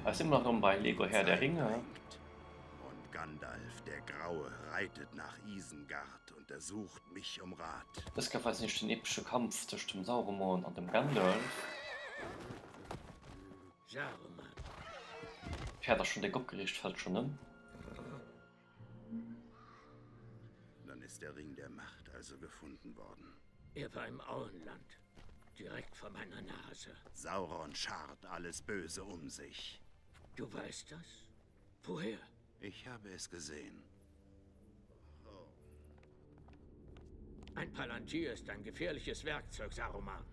Hei si mer erëm bei Lego Herr der Ringe. Und Gandalf der Graue reitet nach Isengard und ersucht mich um Rat. Dës Kéier weisen ech den epesche Kampf tëscht dem Sauromon an dem Gandalf. Saruman. D'Päerd ass schonn déck opgereegt, fält schonn ëm. Dann ist der Ring der Macht also gefunden worden. Er war im Auenland, direkt vor meiner Nase. Sauron schart alles Böse um sich. Du weißt das? Woher? Ich habe es gesehen. Ein Palantir ist ein gefährliches Werkzeug, Saruman.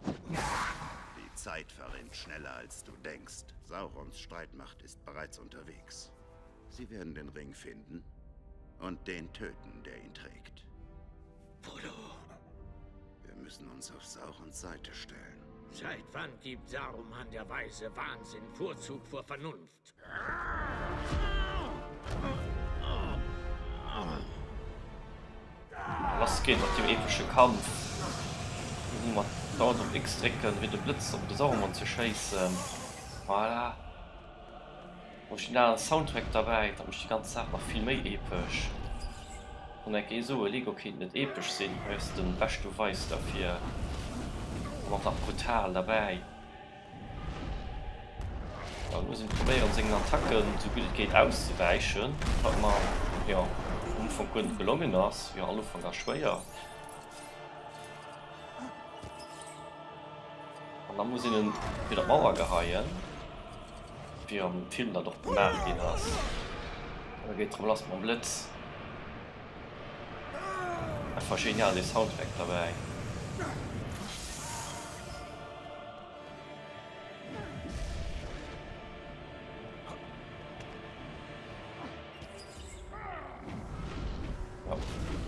Die Zeit verrinnt schneller, als du denkst. Saurons Streitmacht ist bereits unterwegs. Sie werden den Ring finden und den töten, der ihn trägt. Frodo! Wir müssen uns auf Saurons Seite stellen. Seit wann gibt Saruman der Weise Wahnsinn Vorzug vor Vernunft? Lass geet mat deem epesche Kampf. Wou mer dauernd op X drécken fir de Blëtz op de Saruman ze schéissen. Voilà. Originalen Soundtrack derbäi, dat mécht déi ganz Saach nach vill méi epesch. Kann enk ee soen, Lego kéint net epesch sinn, hei ass de beschte Beweis derfir. An och nach brutal derbäi. Dann muss een probéieren sengen Attacken sou gutt et geet auszewäichen, wat mer jo am Ufank guer net gelongen ass. Jo, all Ufank ass schwéier. An da muss een en widder d'Mauer geheien, wéi am Film dat och gemaach ginn ass. An da geet et rëm lass mam Blëtz. Einfach genial dee Soundtrack derbäi.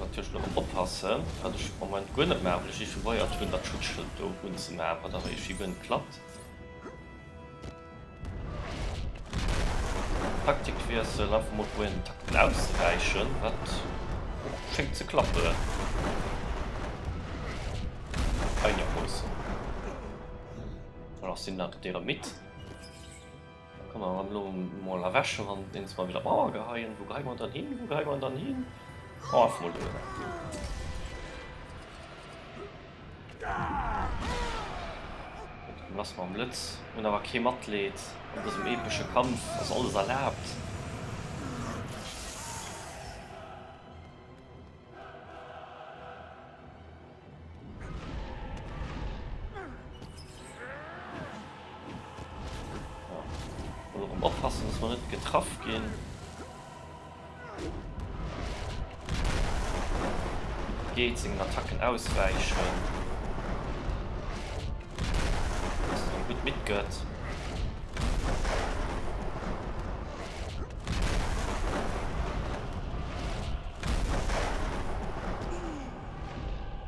Natierlech elo oppassen, wat ech am Moment guer net maachen, well ech iergendwéi probéiert hunn dat Schutzschëld do unzemaachen, wat awer iergendwéi guer net klappt. Taktikwiessel, einfach mol probéieren den Takten auszewäichen, wat och schéngt ze klappen. Einermoossen. Dann ass den nach deerer midd. Da kann man elo mol erwächen an eens mal wieder Mauer geheien. Wou geheien mer dann hin? Wou geheien mer dann hin? Oh, einfach mol do. Lass mam Blëtz. Hunn awer kee Matleed. An dësem epesche Kampf ass alles erlaabt. Mol erëm oppassen, dass mer net getraff ginn. Geet sengen Attacken auswäichen. Dass en gutt midd gëtt.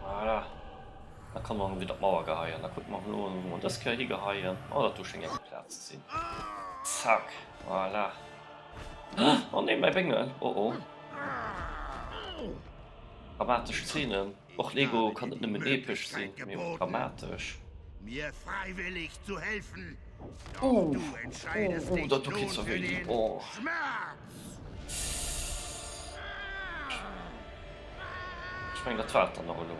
Voilà. Da kann man wieder d'Mauer geheien. Da kucke mer elo, wou mer dës Kéier higeheien. Oh, dat do schéngt eng gutt Plaz ze sinn. Zack, voilà. Oh nee, mäi Béngel! Oh oh. Dramatesch Zeenen. Och Lego kann net nëmmen epesch sinn, mee och dramatesch. Mir freiwillig zu helfen. Doch Uh, du entscheidest uh, uh, dich dat do nun kritt zwar für wéi. den Oh. Schmerz. Ech mengen, dat war et dann och elo.